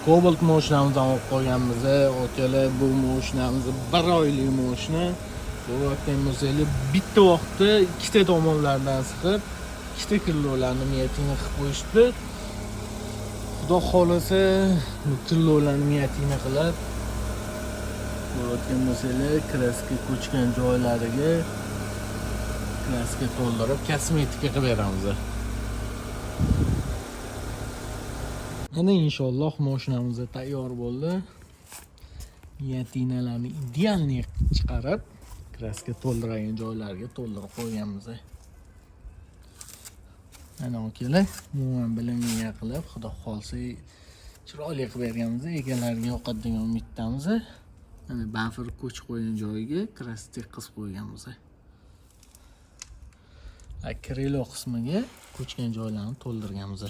Cobalt mashinamizni olib qolganmiz. Akalar, bu mashinamiz bir oylik mashina. Ko'rayotgan bo'lsanglar, bitta vaqtda ikkita tomonlardan siqib, ikkita крыло larni вмятина qilib qo'yishdi. Xudo xohlasa, bu крыло larni вмятина qilib, ko'rayotgan bo'lsanglar, краска ko'chgan joylariga краска to'ldirib, kosmetika qilib beramiz. Mana inshaalloh mashinamiz tayyor bo'ldi. Вмятина larni идеальный chiqarib, краска to'ldirgan joylariga to'ldirib qo'yganmiz. Mana akalar, umuman bilinmagan qilib, Xudo xohlasa chiroyli qilib berganmiz. Egalariga yoqadi degan umiddamiz. Mana bamper ko'chib qo'ygan joyiga краска tekkizib qo'yganmiz. Крыло qismiga ko'chgan joylarni to'ldirganmiz.